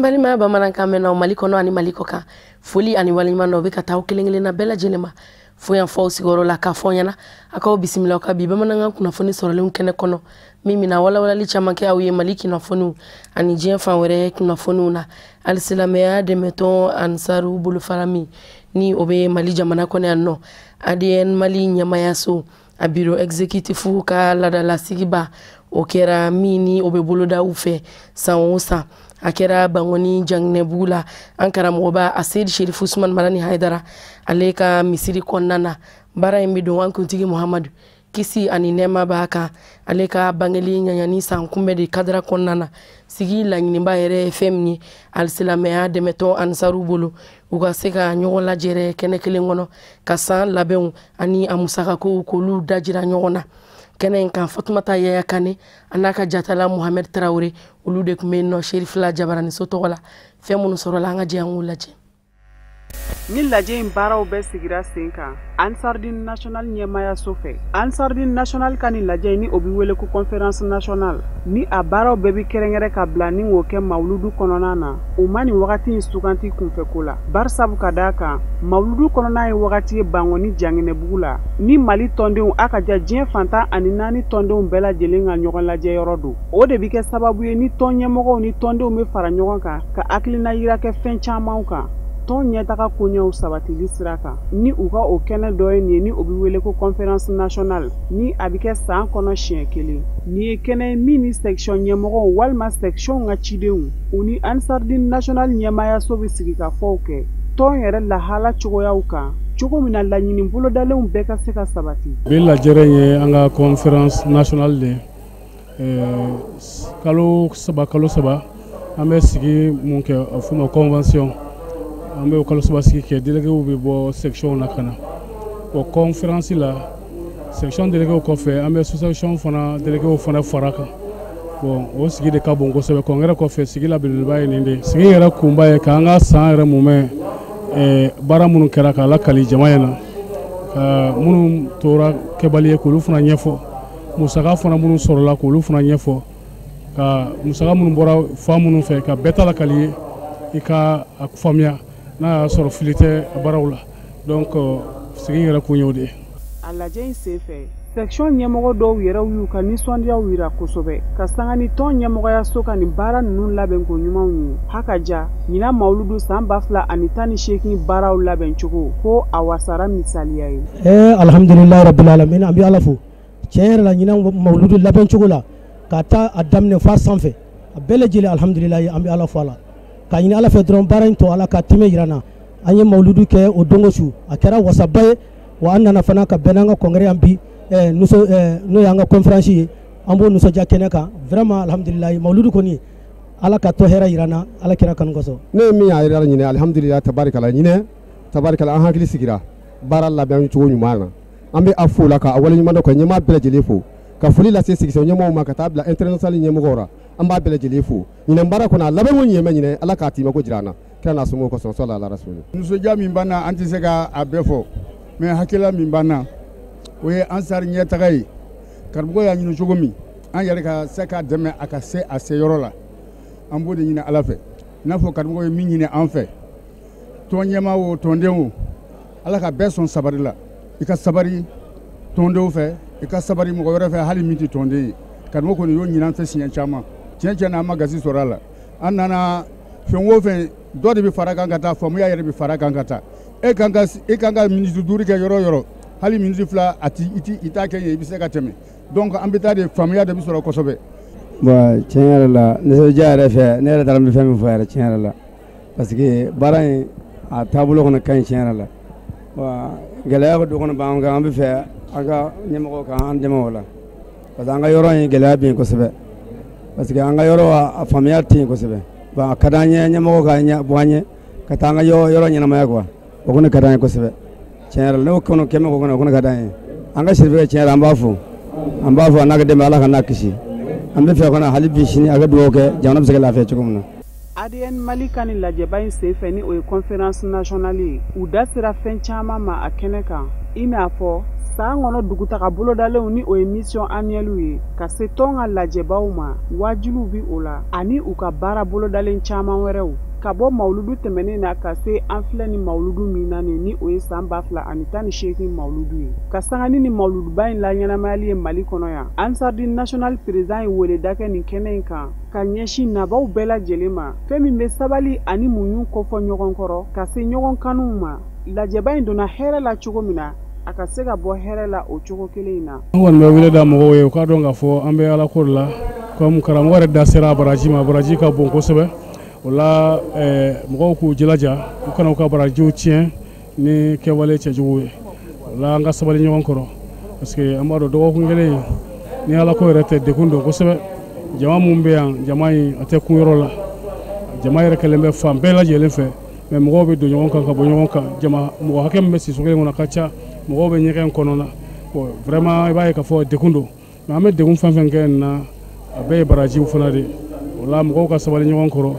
Balima bamanankan mɛnnaw Mali kɔnɔ ani Mali kɔ kan, foli ani waleɲuman dɔ bɛ ka taa aw kelen kelenna bɛɛ lajɛlen ma fo yan fɔw sigiyɔrɔ la, k'a fɔ ɲɛna a k'aw bisimila ka bi bamanankan kunnafoni sɔrɔlenw kɛnɛ kɔnɔ, min bɛna walawalali caman kɛ aw ye Mali kunnafoniw ani diɲɛ fan wɛrɛ kunnafoniw na. Alisilamɛya dɛmɛtɔn Ansaru bolofara min ni o bɛ Mali jamana kɔnɔ yan nɔ, ADN Mali ɲɛmayaso a bureau exécutif ka laadalasigiba o kɛra min ni o bɛ boloda u fɛ san o san, a kɛra Bankoni Janginɛbugu la. An karamɔgɔba Aseyidi Serifu Usumani Madani Hayidara ale ka misiri kɔnɔna na, baara in bɛ don an kuntigi Muhamadu kisi ani nɛɛma b'a kan, ale ka bangeli ɲaɲani san kunbɛ de kadara kɔnɔna na. Sigi laɲiniba yɛrɛ ye fɛn min ye alisilamɛya dɛmɛtɔn Ansaru bolo, u ka se ka ɲɔgɔn lajɛrɛ kɛnɛ kelen kɔnɔ ka san labɛnw ani a musakakow k'olu dajira ɲɔgɔn na. Kɛnɛ in kan, Fatumata Yaya Kane a n'a ka jatala Muhamɛd Tarawele, olu de tun bɛ yen nɔ Serifila Jabaraniso tɔgɔ la. Fɛn minnu sɔrɔla, an ka jɛ an k'u lajɛ. Ni lajɛ in baaraw bɛɛ sigira sen kan Ansardine National ɲɛmayaso fɛ. Ansardine National ka nin lajɛ in, ni o bɛ wele ko conférence nationale, ni a baaraw bɛɛ bɛ kɛrɛnkɛrɛn ka bila ni k'o kɛ mawuludu kɔnɔna na, u ma nin wagati in suganti kunfɛko la, barisabu ka d'a kan mawuludu kɔnɔna ye wagati ye Bankoni Janginɛbugu la ni Mali tɔndenw a ka ja diɲɛ fan 14 tɔndenw bɛɛ lajɛlen ka ɲɔgɔn lajɛ yɔrɔ don. O de bɛ kɛ sababu ye ni tɔn ɲɛmɔgɔw ni tɔndenw bɛ fara ɲɔgɔn kan ka hakilina yira kɛ fɛn caman kan tɔn ɲɛtaga koɲɛw sabatili sira kan. Ni u ka o kɛnɛ dɔ ye nin ye, ni o bɛ wele ko conférence nationale, ni a bɛ kɛ san kɔnɔ siɲɛ kelen. Nin ye kɛnɛ ye min ni section ɲɛmɔgɔw walima section ka cidenw, u ni Ansardine National ɲɛmayaso bɛ sigi ka fɔw kɛ tɔn yɛrɛ lahala cogoyaw kan, cogo min na laɲini bolodalenw bɛɛ ka se ka sabati. Bi lajɛrɛ ye an ka conférence nationale de kalo saba kalo saba, an bɛ sigi mun kɛ, a f'o ma convention. An bɛ kalo saba sigi kɛ, délégués bɛ bɔ section na ka na o conférence la. Section délégués kɔfɛ, an bɛ sous-section fana délégués fana fara kan. Bon, o sigi de ka bon kosɛbɛ. Congrès kɔfɛ, sigi la belebeleba ye nin de ye. Sigi yɛrɛ kunba ye k'an ka san yɛrɛ mumɛ baara minnu kɛra k'a lakali jama ɲɛna, ka minnu tora kɛbali ye k'olu fana ɲɛfɔ, musaka fana minnu sɔrɔla k'olu fana ɲɛfɔ, ka musaka minnu bɔra fan minnu fɛ ka bɛɛ ta lakali ye i ka a faamuya n'a y'a sɔrɔ fili tɛ a baaraw la. Donc sigi yɛrɛ kun y'o de ye. A lajɛ in senfɛ, section ɲɛmɔgɔ dɔw yɛrɛw y'u ka nisɔndiyaw yira kosɛbɛ ka sanga ni tɔn ɲɛmɔgɔyaso ka nin baara ninnu labɛnko ɲumanw ye. Ha ja ɲinan mawuludu san 2018 baaraw labɛn cogo ko a wasara misaliya ye. Alhamdulilayi rabbil alamin, an bɛ Ala fo. Tiɲɛ yɛrɛ la, ɲinan mawuludu labɛn cogo la, ka taa a daminɛ f'a sanfɛ, a bɛɛ lajɛlen, alhamdulilayi, an bɛ Ala fo a la, k'a ɲini Ala fɛ dɔrɔn baara in tɔ Ala ka tɛmɛ yira n na. An ye mawuludu kɛ o don su, a kɛra wasaba ye. Wa an nana fana ka bɛn n'an ka congrès yan bi, n'o y'an ka conférence ye, an b'o nisɔndiya kɛnɛ kan. Vraiment, alhamdulilayi, mawuludu kɔni, Ala ka tɔ hɛrɛ yira n na Ala kira kanu kosɔn. Ne ye min y'a yɛrɛ ɲinɛ, alhamdulilayi, tabarikala, ɲinɛ tabarikala, an hakili sigira baara labɛn cogo ɲuman na. An bɛ a fo la ka a waleɲuman dɔn, ka ɲɛmaa bɛɛ lajɛlen fo, ka foli lase section ɲɛmɔgɔw ma ka taa bila international ɲɛmɔgɔw la. An b'a bɛɛ lajɛlen fo. Ɲinɛ baara kɔnɔ, a labɛn ko ɲɛmɛ ɲinɛ, Ala k'a timɛ ko jira an na kira n'a somɔgɔw kosɔn, sɔli ala rasuli. Nisɔndiya min b'an na, an tɛ se ka a bɛɛ fɔ, mais hakilila min b'an na, o ye Ansar ɲɛtaga ye. Karamɔgɔ y'a ɲini cogo min, an yɛrɛ ka se k'a dɛmɛ a ka se a seyɔrɔ la, an b'o de ɲini Ala fɛ. I n'a fɔ karamɔgɔ ye min ɲini an fɛ, tɔn ɲɛmaa o tɔnden o, Ala ka bɛɛ sɔn sabari la. I ka sabari tɔndenw fɛ, i ka sabari mɔgɔ wɛrɛ fɛ, hali min tɛ tɔnden ye. Karamɔgɔ kɔni y'o ɲini an fɛ siɲɛ caman. Tiɲɛ tiɲɛ na, an ma gasi sɔrɔ a la. An nana fɛn o fɛn, dɔ de bɛ fara kan ka taa, faamuya yɛrɛ bɛ fara kan ka taa. E kan ka miniti 5 kɛ yɔrɔ o yɔrɔ, hali miniti 2 a ti i t'a kɛ yen, i bɛ se ka tɛmɛ. Donc an bɛ taa de, faamuya de bɛ sɔrɔ kosɛbɛ. Bon, tiɲɛ yɛrɛ la, nisɔndiya yɛrɛ fɛ, ne yɛrɛ taara n bɛ fɛn min fɔ yɛrɛ, tiɲɛ yɛrɛ la, parce que baara in a taabolo kɔnɔ ka ɲi tiɲɛ yɛrɛ la. Bon, gɛlɛya dɔ kɔnɔ b'an kan, an bɛ fɛ an ka ɲɛmɔgɔw k'an dɛmɛ o la, parce que an ka yɔrɔ in gɛlɛya bɛ yen kosɛbɛ, parce que an ka yɔrɔ a faamuya tɛ yen kosɛbɛ. Bon, a ka d'an ye ɲɛmɔgɔw ka bɔ an ye ka taa an ka yɔrɔ ɲɛnamaya quoi. O kɔni ka d'an ye kosɛbɛ tiɲɛ yɛrɛ la. N'o kɔnɔ kɛmɛ o kɔnɔ, o kɔni ka d'an ye. An ka sirifɛ, tiɲɛ yɛrɛ, an b'a fo, an b'a fo a n'a ka dɛmɛ, Ala ka n'a kisi. An bɛ fɛ kɔnɔ hali bi sini a ka dugawu kɛ jamana bɛ se ka lafiya cogo min na. ADN Mali ka nin lajɛba in senfɛ, ni o ye conférence nationale ye, u da sera fɛn caman ma a kɛnɛ kan, i n'a fɔ San kɔnɔ dugutaga bolodalenw ni o ye mission annuelle ye, ka se tɔn ka lajɛbaw ma, wajuliw bi o la ani u ka baara bolodalen caman wɛrɛw. Ka bɔ mawuludu tɛmɛnen na ka se an filɛ ni mawuludu min na nin, ni o ye san 2018 mawuludu ye, ka sanga ni mawuluduba in laɲɛnamayali ye Mali kɔnɔ yan, Ansardine National président ye weleda kɛ nin kɛnɛ in kan ka ɲɛsin nabaw bɛɛ lajɛlen ma, fɛn min bɛ sabali ani muɲu kofɔ ɲɔgɔn kɔrɔ, ka se ɲɔgɔn kanuw ma. Lajɛba in donna hɛrɛ la cogo min na, a ka se ka bɔ hɛrɛ la o cogo kelen in na. An kɔni bɛ wele da mɔgɔw ye, u k'a dɔn k'a fɔ an bɛ Ala ko de la. Comme karamɔgɔ yɛrɛ da sera a baraji ma, baraji ka bon kosɛbɛ. O la mɔgɔw k'u jilaja, u kana u ka barajiw tiɲɛ ni kɛwale cɛjugu ye. O la an ka sabali ɲɔgɔn kɔrɔ, parce que an b'a dɔn dɔgɔkun kelen ni Ala ko yɛrɛ tɛ, degun don kosɛbɛ. Jama mun bɛ yan, jama in a tɛ kun yɔrɔ la. Jama yɛrɛ kɛlen bɛ fan bɛɛ lajɛlen fɛ, mais mɔgɔw bɛ don ɲɔgɔn kan ka bɔ ɲɔgɔn kan. Jama mɔgɔ hakɛ min bɛ si so kelen kɔnɔ ka ca, mɔgɔw bɛ ɲɛgɛn kɔnɔ na. Bon, vraiment i b'a ye k'a fɔ degun don, mais an bɛ degun fɛn fɛn kɛ nin na, a bɛɛ ye barajiw fana de ye. O la mɔgɔw ka sabali ɲɔgɔn kɔrɔ,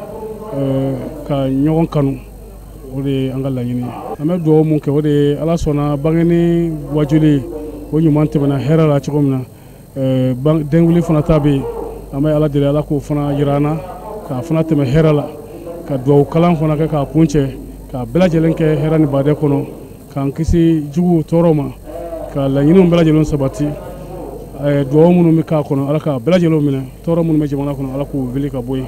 ka ɲɔgɔn kanu, o de ye an ka laɲini ye. An bɛ dugawu mun kɛ, o de ye Ala sɔnna bangeni wajuli o ɲuman tɛmɛna hɛrɛ la cogo min na, denwuli fana ta bɛ yen. An bɛ Ala deli, Ala k'o fana yira an na, k'a fana tɛmɛ hɛrɛ la, ka dugawu kalan fana kɛ k'a kuncɛ, k'a bɛɛ lajɛlen kɛ hɛrɛ ni badɛ kɔnɔ, k'an kisi juguw tɔɔrɔ ma, ka laɲiniw bɛɛ lajɛlen sabati. Dugawu minnu bɛ k'a kɔnɔ, Ala k'a bɛɛ lajɛlen minɛ. Tɔɔrɔ minnu bɛ jamana kɔnɔ, Ala k'u wuli ka bɔ yen.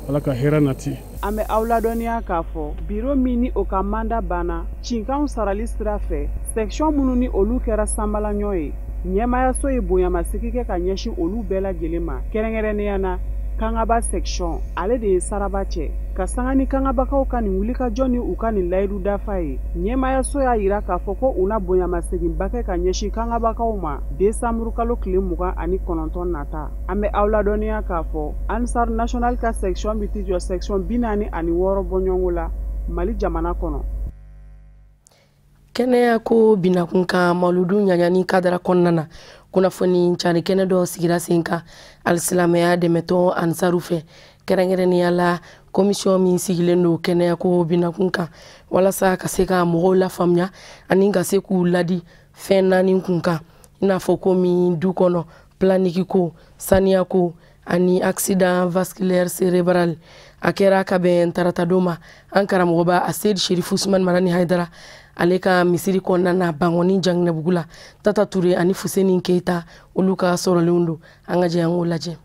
Ala ka hɛrɛ nati. An bɛ aw ladɔnniya k'a fɔ biro min ni o ka mandat banna cinkanw sarali sira fɛ, section minnu ni olu kɛra sanbalaɲɔ ye, ɲɛmaayaso ye bonyamasegin kɛ ka ɲɛsin olu bɛɛ lajɛlen ma. Kɛrɛnkɛrɛnnenya na, Kangaba section, ale de ye saraba cɛ. Ka sanga ni kangabakaw ka nin wulikajɔ ni u ka nin layidu dafa ye, ɲɛmaayaso y'a yira k'a fɔ ko u na bonyamasegin kɛ ka ɲɛsin kangabakaw ma décembre kalo tile 29 nata. An bɛ aw ladɔnniya k'a fɔ Ansar National ka section bɛ t'i jɔ section 46 bɔɲɔgɔnko la Mali jamana kɔnɔ. Kɛnɛya ko binakun kan, mawuludu ɲaɲani kadara kɔnɔna na, kunnafoni cari kɛnɛ dɔ sigira sen kan alisilamɛya dɛmɛtɔn Ansaru fɛ, kɛrɛnkɛrɛnnenya la commission min sigilen don kɛnɛya ko binakun kan, walasa ka se ka mɔgɔw lafaamuya ani ka se k'u ladi fɛn naani kun kan, i n'a fɔ komi du kɔnɔ planning ko, saniya ko ani accident vasculaire cérébral. A kɛra ka bɛn taratadon ma, an karamɔgɔba Asedi Sherifu Usman Marani Haidara ale ka misiri kɔnɔna na Bangɔni Janginɛbugu la. Tata Ture ani Fuseni Keita olu ka sɔrɔlenw don. An ka jɛ an k'o lajɛ.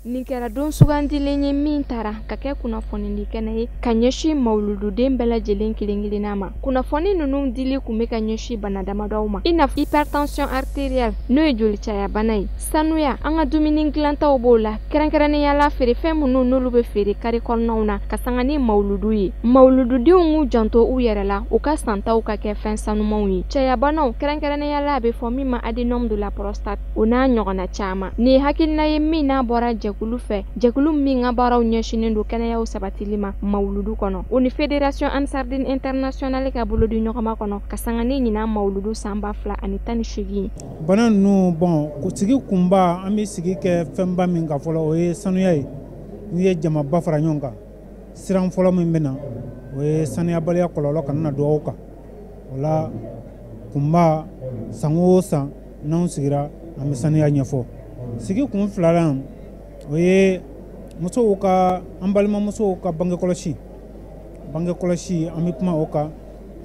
Nin kɛra don sugandilen ye min taara ka kɛ kunnafonidi kɛnɛ ye ka ɲɛsin mawulududen bɛɛ lajɛlen kelen kelenna ma. Kunnafoni ninnu dili kun bɛ ka ɲɛsin bana damadɔw ma, i n'a fɔ hypertension artérielle, n'o ye joli caya bana ye, sanuya, an ka dumuni dilantaw b'o la, kɛrɛnkɛrɛnnenya la feerefɛn minnu n'olu bɛ feere kari kɔnɔnaw na ka sanga ni mawuludu ye. Mawulududenw k'u janto u yɛrɛ la, u ka santaw ka kɛ fɛn sanumanw ye. Cɛyabanaw, kɛrɛnkɛrɛnnenya la a bɛ fɔ min ma adénome de la prostate, o n'a ɲɔgɔnna caman. Nin ye hakilina ye min n'a bɔra jɛkulu fɛ, jɛkulu min ka baaraw ɲɛsinnen don kɛnɛyaw sabatili ma mawuludu kɔnɔ, o ni Fédération Ansardine Internationale ka bolodi ɲɔgɔnma kɔnɔ ka sanga ni ɲinan mawuludu san 2018. Bana ninnu, bon, sigi kunba, an bɛ sigi kɛ fɛnba min kan fɔlɔ, o ye sanuya ye. N'i ye jamaba fara ɲɔgɔn kan, siran fɔlɔ min bɛ na, o ye sanuyabaliya kɔlɔlɔ kana na don aw kan. O la kunba, san o san n'anw sigira, an bɛ sanuya ɲɛfɔ. Sigi kun filanan, o ye musow ka, an balimamusow ka bangekɔlɔsi. Bangekɔlɔsi, an bɛ kuma o kan,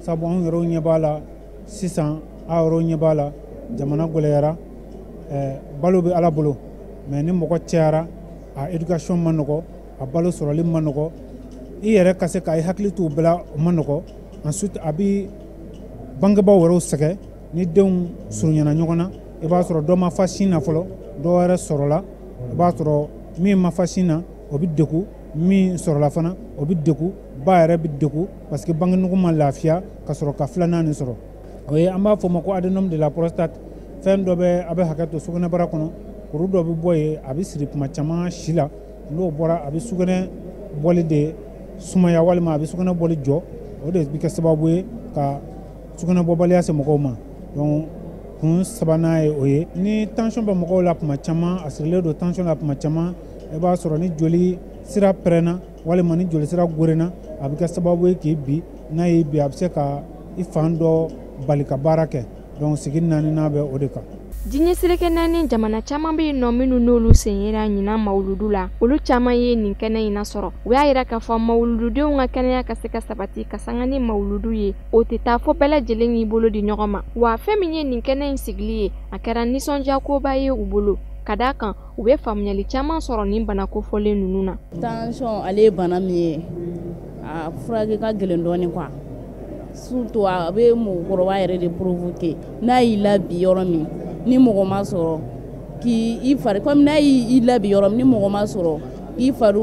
sabu anw yɛrɛw ɲɛ b'a la sisan, aw yɛrɛw ɲɛ b'a la, jamana gɛlɛyara, balo bɛ Ala bolo, mais ni mɔgɔ cayara, a éducation ma nɔgɔ, a balo sɔrɔli ma nɔgɔ, i yɛrɛ ka se ka i hakili to o bɛɛ la, o ma nɔgɔ. Ensuite, a bɛ bangebaaw yɛrɛw sɛgɛn. Ni denw surunyana ɲɔgɔn na, i b'a sɔrɔ dɔ ma fa sin na fɔlɔ, dɔ wɛrɛ sɔrɔla, i b'a sɔrɔ min ma fa sin na, o bɛ degun, min sɔrɔla fana, o bɛ degun, ba yɛrɛ bɛ degun, parce que bangenugu ma lafiya ka sɔrɔ ka filanan nin sɔrɔ. O ye an b'a fɔ o ma ko adénome de la prostate. Fɛn dɔ bɛ, a bɛ hakɛ to, sugunɛbara kɔnɔ, kuru dɔ bɛ bɔ yen, a bɛ siri kuma caman si la. N'o bɔra, a bɛ sugunɛ bɔli de sumaya walima a bɛ sugunɛ bɔli jɔ. O de bɛ kɛ sababu ye ka sugunɛ bɔbaliya se mɔgɔw ma. Donc kun sabanan ye o ye. Ni tension bɛ mɔgɔw la kuma caman, a sirilen don tension la kuma caman, i b'a sɔrɔ ni joli sira pɛrɛnna walima ni joli sira gorenna, a bɛ kɛ sababu ye k'i bi. N'a y'i bi, a bɛ se ka i fan dɔ bali ka baara kɛ. Donc sigi naaninan bɛ o de kan. Diɲɛ seleke naani jamana caman bɛ yen nɔ minnu n'olu sen yera ɲinan mawuludu la, olu caman ye nin kɛnɛ in nasɔrɔ. U y'a yira k'a fɔ mawulududenw ka kɛnɛya ka se ka sabati ka sanga ni mawuludu ye, o tɛ taa fɔ bɛɛ lajɛlen y'i bolo di ɲɔgɔn ma. Wa fɛn min ye nin kɛnɛ in sigili ye, a kɛra nisɔndiyakoba ye u bolo, ka d'a kan u bɛ faamuyali caman sɔrɔ nin bana kofɔlen ninnu na. Tension ale ye bana min ye, a furakɛ ka gɛlɛn dɔɔnin quoi, surtout a bɛ mɔgɔkɔrɔba yɛrɛ de provoquer. N'a y'i labi yɔrɔ min ni mɔgɔ ma sɔrɔ k'i fari, comme n'a y'i labi yɔrɔ min ni mɔgɔ ma sɔrɔ k'i fari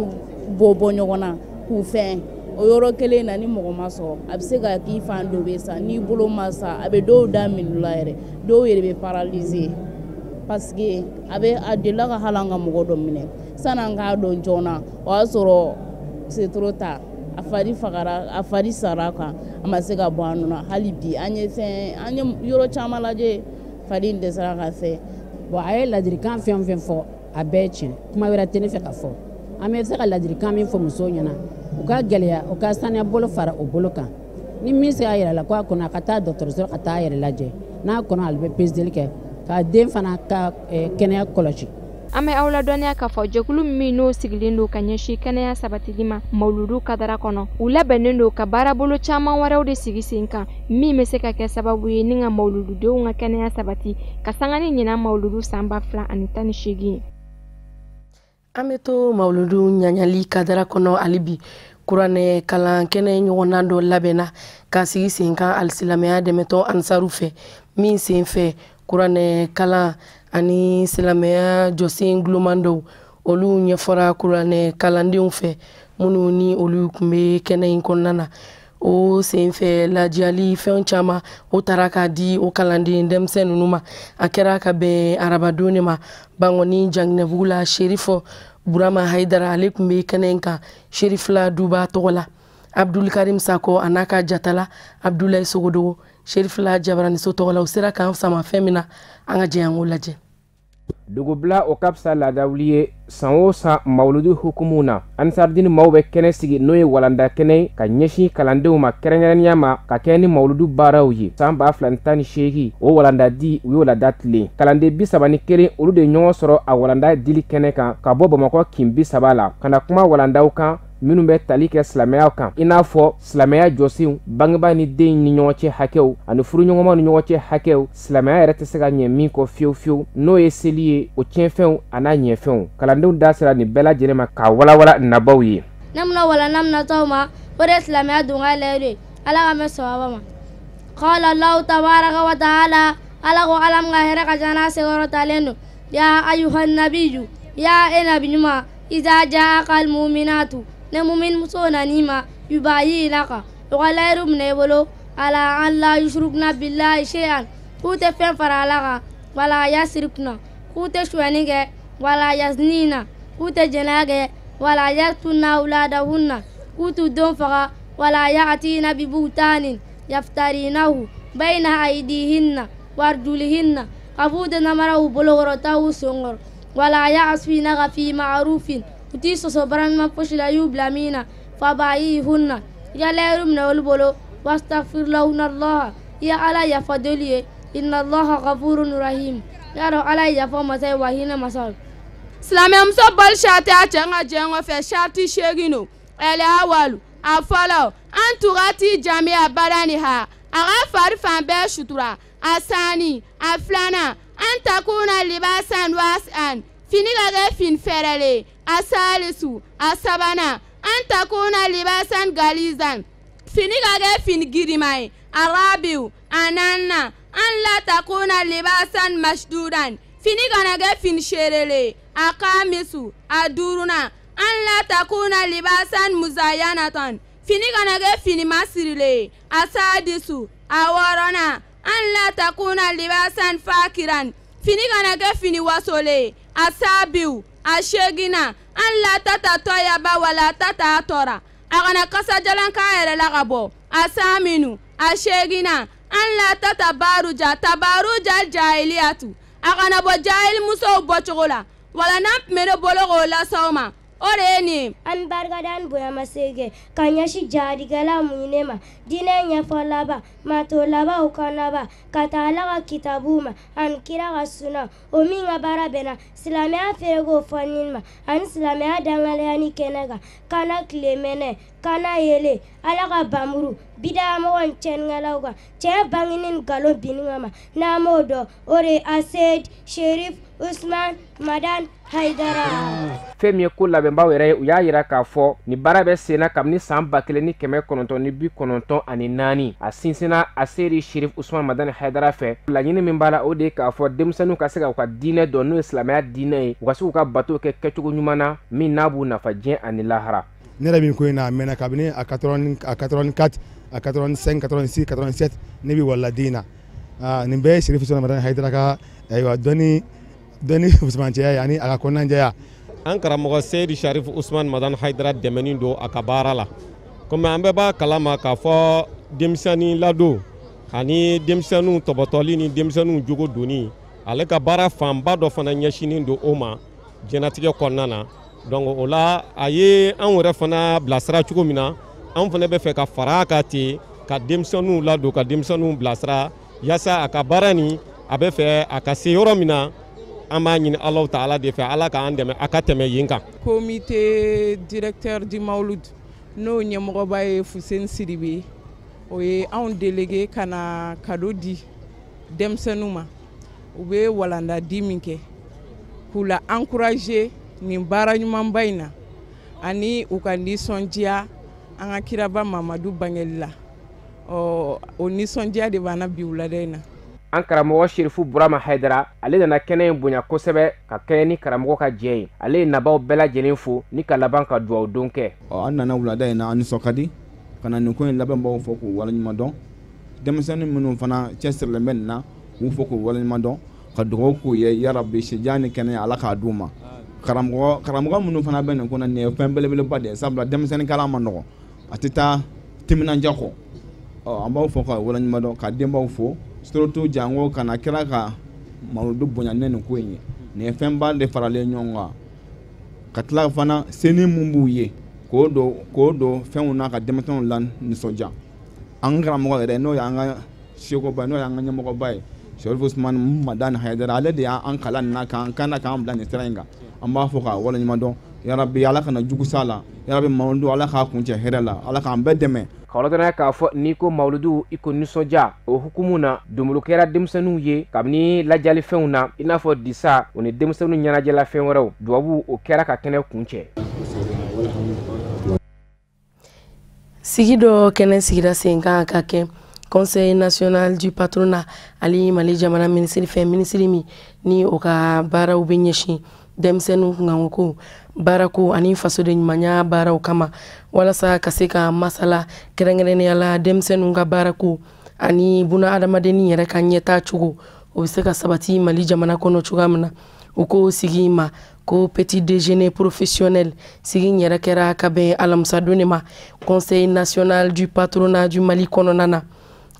bɔ bɔ ɲɔgɔn na k'u fɛn, o yɔrɔ kelen na ni mɔgɔ ma sɔrɔ a bɛ se ka k'i fan dɔ bɛ sa, n'i bolo ma sa a bɛ dɔw da minnu la yɛrɛ, dɔw yɛrɛ bɛ paralyser parce que a bɛ a delila ka hali an ka mɔgɔ dɔ minɛ san'an k'a dɔn joona, o y'a sɔrɔ c'est trop tard, a fari fagara, a fari sara kan, a ma se ka bɔ a nɔ na. Hali bi an ye fɛn, an ye yɔrɔ caman lajɛ, fari in dɛsɛra ka fɛ. Bon, a ye ladilikan fɛn o fɛn fɔ, a bɛɛ ye tiɲɛ, kuma wɛrɛ tɛ ne fɛ ka fɔ. An bɛ se ka ladilikan min fɔ musow ɲɛna, u ka gɛlɛya, u ka saniya bolo fara o bolo kan. Ni min sera a yɛrɛ la ko a kɔnɔ, a ka taa dɔgɔtɔrɔso ka taa a yɛrɛ lajɛ, n'a kɔnɔ ale bɛ peseli kɛ k'a den fana ka kɛnɛya kɔlɔsi. An bɛ aw ladɔnniya k'a fɔ jɛkulu min n'o sigilen don ka ɲɛsin kɛnɛya sabatili ma mawuludu kadara kɔnɔ, u labɛnnen don ka baarabolo caman wɛrɛw de sigi sen kan min bɛ se ka kɛ sababu ye ni ka mawulududenw ka kɛnɛya sabati ka sanga ni ɲinan mawuludu san 2018 ye. An bɛ to mawuludu ɲaɲali kadara kɔnɔ hali bi. Kuranɛ kalan kɛnɛ ɲɔgɔnna dɔ labɛnna ka sigi sen kan alisilamɛya dɛmɛtɔn Ansaru fɛ, min sen fɛ kuranɛ kalan ani silamɛya jɔsen guloman dɔw olu ɲɛfɔra kuranɛ kalandenw fɛ minnu ni olu tun bɛ kɛnɛ in kɔnɔna na. O senfɛ lajɛli fɛn caman o taara k'a di o kalanden denmisɛn ninnu ma. A kɛra ka bɛn arabadon de ma Bankɔni Janginɛbugu la. Serifo Burama Hayidara ale tun bɛ kɛnɛ in kan Serifila Duba tɔgɔ la. Abdulkarim Sako a n'a ka jatala Abdulayi Sogodogo Serifila Jabaraniso tɔgɔ la, u sera k'an sama fɛn min na, an ka jɛ an k'o lajɛ. Dugubila o ka fisa laadawuli ye. San o san mawuludu hukumu na, Ansardini maaw bɛ kɛnɛ sigi n'o ye walanda kɛnɛ ye ka ɲɛsin kalandenw ma, kɛrɛnkɛrɛnnenya ma ka kɛ ni mawuludu baaraw ye. San 2018 o walanda di u y'o lada tilen. Kalanden 31 olu de ɲɔgɔn sɔrɔ a walanda dili kɛnɛ kan ka bɔ Bamakɔ kin 30 la ka na kuma walandaw kan minnu bɛ tali kɛ silamɛya kan, i n'a fɔ silamɛya jɔsenw, bangebaa ni den ni ɲɔgɔn cɛ hakɛw ani furuɲɔgɔnmaw ni ɲɔgɔn cɛ hakɛw, silamɛya yɛrɛ tɛ se ka ɲɛ min kɔ fiyewu fiyewu, n'o ye seli ye, o tiɲɛfɛnw an'a ɲɛfɛnw. Kalandenw da sera nin bɛɛ lajɛlen ma k'a walawala nabaw ye. Ne bɛna walanda min natɔ ma, o de ye silamɛya don ka layidu ye. Ala ka mɛn sababa ma. Qala Allahu tabaraka wa taala, Ala ko Ala min ka hɛrɛ ka ca n'a senkɔrɔtalen don. Ya ayuhan nabiyyu, ya e nabi ɲuman, iza jaaka al mu'minatu, ne mumin muso nan'i ma, yubayinaka, u ka layidu minɛ i bolo, ala an la yushrikna billahi shay'an, k'u tɛ fɛn fara Ala kan, wala yasrikna, k'u tɛ sonyani kɛ, wala yaznina, k'u tɛ jɛnɛya kɛ, wala yaktunna auladahunna, k'u t'u denw faga, wala ya'tina bibutanin yaftarinahu bayna aydihinna warjulihinna, ka f'u tɛ namara u bolokɔrɔ taa u senkɔrɔ, wala ya'sinaka fi ma'rufin, u t'i sɔsɔ baara ɲuman fosi la i y'u bila min na, fabayihunna, i ka layidu minɛ olu bolo, wastaghfir lahunna Allaha, i ya Ala yafa deli ye, inna Allaha ghafurun rahim, i y'a dɔn Ala ye yafa masa ye wa hinɛ masa ye. Silamɛmuso bɔli sarati a cɛ ka jɛn kɔfɛ sarati 8 don. Ɛlɛ awalu a fɔlɔ, an tugati jamiya badani ha, a ka fari fan bɛɛ sutura. A sanni a filanan, an takuna libasan wasi'an, fini ka kɛ fini fɛrɛlen. A salisu a sabanan, an takuna libasan galizan, fini ka kɛ fini girinman ye. A rabiu a naaninan, an la takuna libasan masdudan, fini kana kɛ fini seerelen. A kamisu a duurunan, an la takuna libasan muzayanatan, fini kana kɛ fini masirilen. A sadisu a wɔɔrɔnan, an la takuna libasan fakiran, fini kana kɛ fini wasolen. A sabiu a seeginnan, an la tata tɔyaba wala tata tɔra, a kana kasajalan k'a yɛrɛ la ka bɔ. A saminu a seeginnan, an la tata baruja tabaruja jahiliyatu, a kana bɔ jahilimusow bɔcogo la. Wala n'a tun bɛ ne bolo k'o lase aw ma. o de ye nin. An barikada ni bonyamasegin kɛ ka ɲɛsin jaadikɛla muɲunen ma, diinɛ ɲɛfɔ laban, mato laban, o kan laban, ka taa Ala ka kitabu ma ani kira ka suna, o min ka baara bɛnna silamɛya feereko fɔni ma ani silamɛya dangalenya ni kɛnɛ kan, kana tile mɛnɛ, kana yelen, Ala ka bamuru bidayamɔgɔ ni tiɲɛnikɛlaw kan, tiɲɛ bangeni ni nkalon binni kama, n'an m'o dɔn, o de ye Aseyid Sherif Usman Madan Hayidara. Fɛn min ye ko labɛnbaw yɛrɛ ye, u y'a yira k'a fɔ nin baara bɛ senna kabini san 1994. A sinsinna Aseyidi Sherif Usman Madani Hayidara fɛ. Laɲini min b'a la, o de ye k'a fɔ denmisɛnninw ka se ka u ka diinɛ dɔn, n'o ye silamɛya diinɛ ye, u ka se k'u ka bato kɛ kɛcogo ɲuman na min n'a b'u nafa diɲɛ ani lahara. Ne yɛrɛ min ko in na, a mɛnna kabini a 84, a 85, 86, 87, ne bɛ waladen na. Nin bɛɛ ye Sherif Usman Madani Hayidara ka ayiwa dɔnni fusumancɛya ye ani a ka kɔnɔnajɛya. An karamɔgɔ Seyidi Sharif Usman Madani Hayidara dɛmɛni don a ka baara la, komi an bɛɛ b'a kalama k'a fɔ denmisɛnnin ladon ani denmisɛnninw tɔbɔtɔli ni denmisɛnninw jogo donni, ale ka baara fanba dɔ fana ɲɛsinnen don o ma diɲɛlatigɛ kɔnɔna na. Donc o la, a ye anw yɛrɛ fana bilasira cogo min na, anw fana bɛ fɛ ka fara a kan ten, ka denmisɛnninw ladon, ka denmisɛnninw bilasira, yaasa a ka baara nin a bɛ fɛ a ka se yɔrɔ min na, an b'a ɲini Alahu Taala de fɛ, Ala k'an dɛmɛ a ka tɛmɛ yen kan. Comité directeur du Mawulud, n'o ɲɛmɔgɔba ye Fuseni Sidibe, o ye anw délégué ka na cadeau di denmisɛnninw ma. U bɛ walanda di min kɛ k'u la encourager nin baara ɲumanba in na, ani u ka nisɔndiya an ka kiraba Mamadu bangeli la. Ɔ, o nisɔndiya de b'an na bi wulada in na. An karamɔgɔ Sherifu Burama Hayidara, ale nana kɛnɛ in bonya kosɛbɛ ka kɛɲɛ ni karamɔgɔ ka jɛ ye. Ale ye nabaw bɛɛ lajɛlen fo ni ka laban ka duwawu don kɛ. Ɔ, an nana wulada in na, an nisɔn ka di ka na nin ko in labɛnbaw fɔ k'u waleɲuman dɔn. Denmisɛnnin minnu fana cɛsirilen bɛ nin na, k'u fɔ k'u waleɲuman dɔn, ka dugawu k'u ye, yarabi sijan ni kɛnɛya Ala k'a d'u ma. Karamɔgɔ minnu fana bɛ nin ko na, nin ye fɛn belebeleba de ye, sabula denmisɛnnin kalan ma nɔgɔn, a tɛ taa timinandiya kɔ. Ɔ, an b'aw fɔ ka waleɲuman dɔn, ka denbaw fo, surtout jango ka na kira ka mawuludu bonya ne nin ko in ye. Nin ye fɛnba de faralen ɲɔgɔn kan, ka tila fana seni mun b'u ye k'o don fɛnw na ka denmisɛnninw la nisɔndiya. An karamɔgɔ yɛrɛ, n'o y'an ka sekoba, n'o y'an ka ɲɛmɔgɔba ye, Sherif Usman Madani Hayidara, ale de y'an kalan nin na, k'an kan k'an bila nin sira in kan. An b'a fɔ k'a waleɲuman dɔn, yarabi Ala kana jugu s'a la, yarabi mawuludu Ala k'a kuncɛ hɛrɛ la, Ala k'an bɛɛ dɛmɛ. Ka ladɔnniya k'a fɔ n'i ko mawuludu i ko nisɔndiya, o hukumu na donbolo kɛra denmisɛnninw ye kabini lajalifɛnw na, i n'a fɔ disa o ni denmisɛnninw ɲɛnajɛla fɛn wɛrɛw. Duwawu o kɛra ka kɛnɛ kuncɛ. Sigi dɔ kɛnɛ sigira sen kan ka kɛ Conseil national du patronat ani Mali jamana minisiri fɛ, minisiri min ni o ka baaraw bɛ ɲɛsin denmisɛnninw kunkanko baarako ani fasoden ɲumanya baaraw kama, walasa ka se ka masala kɛrɛnkɛrɛnnenya la denmisɛnninw ka baarako ani buna adamadennin yɛrɛ ka ɲɛtaa cogo, o bɛ se ka sabati Mali jamana kɔnɔ cogoya min na. U ko sigi in ma ko petit déjeuner professionnel. Sigi in yɛrɛ kɛra ka bɛn alamisadon de ma Conseil national du patronat du Mali kɔnɔna na.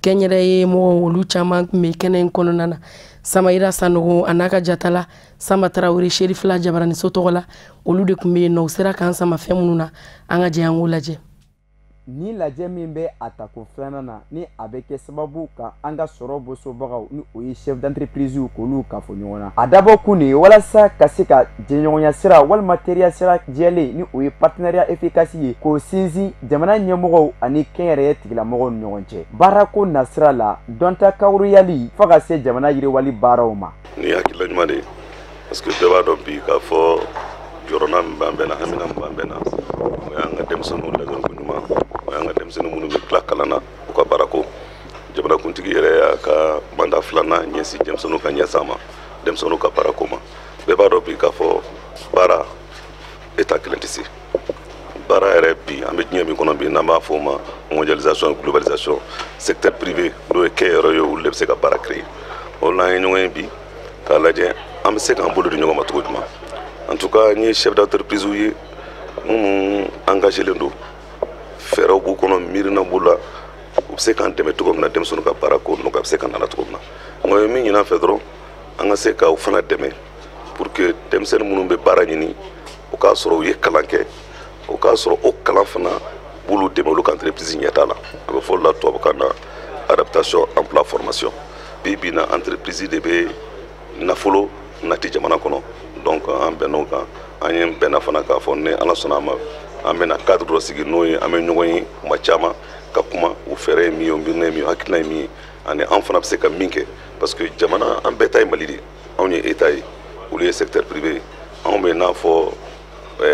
Kɛnyɛrɛye mɔgɔw olu caman tun bɛ kɛnɛ in kɔnɔna na. Samayira Sanogo a n'a ka jatala Sanba Tarawele Serifila Jabaraniso tɔgɔ la, olu de tun bɛ yen nɔ. U sera k'an sama fɛn minnu na, an ka jɛ an k'o lajɛ. Ni lajɛ min bɛ a tako filanan na, ni a bɛ kɛ sababu ka an ka sɔrɔ bosobaga, ni o ye chef d'entreprise, k'olu kafo ɲɔgɔn na. A dabɔ kun de ye walasa ka se ka jɛɲɔgɔnya sira walima teriya sira jɛlen, ni o ye partenariat efficace ye, k'o sinsin jamana ɲɛmɔgɔw ani kɛnyɛrɛye tigilamɔgɔw ni ɲɔgɔn cɛ baarako nasira la, dɔnta kawuruyali fo ka se jamana yiriwali baaraw ma. Nin ye hakilila ɲuman de ye, parce que bɛɛ b'a dɔn bi k'a fɔ jɔrɔna min b'an bɛɛ na, hamina min b'an bɛɛ na, o y'an ka denmisɛnninw ladonko ɲuman, o y'an ka denmisɛnnin minnu bɛ tila kalan na u ka baarako. Jamanakuntigi yɛrɛ y'a ka mandat filanan ɲɛsin denmisɛnninw ka ɲɛsan ma, denmisɛnninw ka baarako ma. Bɛɛ b'a dɔn bi k'a fɔ baara État kelen tɛ se baara yɛrɛ. Bi an bɛ diɲɛ min kɔnɔ bi, n'an b'a fɔ o ma mondialisation, globalisation, secteur privé, n'o ye kɛnyɛrɛ ye, olu de bɛ se ka baara créer. O la an ye ɲɔgɔn ye bi k'a lajɛ an bɛ se k'an bolo di ɲɔgɔn ma cogo jumɛn. En tout cas, n ye chef d'entreprise ye minnu engagé len don, fɛɛrɛw b'u kɔnɔ, miirina b'u la, u bɛ se k'an dɛmɛ cogo min na denmisɛnninw ka baara ko nɔgɔya bɛ se ka nana cogo min na. Nka ye min ɲini an fɛ dɔrɔn, an ka se k'aw fana dɛmɛ. Pour que denmisɛnnin minnu bɛ baara ɲini, o k'a sɔrɔ u ye kalan kɛ, o k'a sɔrɔ o kalan fana b'olu dɛmɛ olu ka entreprise ɲɛtaa la. A bɛ fɔ o la tubabukan na adaptation emploi formation. Bi bi in na, entreprise de bɛ nafolo nati jamana kɔnɔ. Donc an bɛnn'o kan, an ye bɛnna fana k'a fɔ ni Ala sɔnna a ma, an bɛna cadre dɔ sigi, n'o ye an bɛ ɲɔgɔn ye kuma caman ka kuma, u fɛɛrɛ ye min ye, u miirina ye min ye, hakilina ye min ye, ani an fana bɛ se ka min kɛ, parce que jamana an bɛɛ ta ye Mali de ye. Anw ye État ye, olu ye secteur privé ye. Anw bɛ n'a fɔ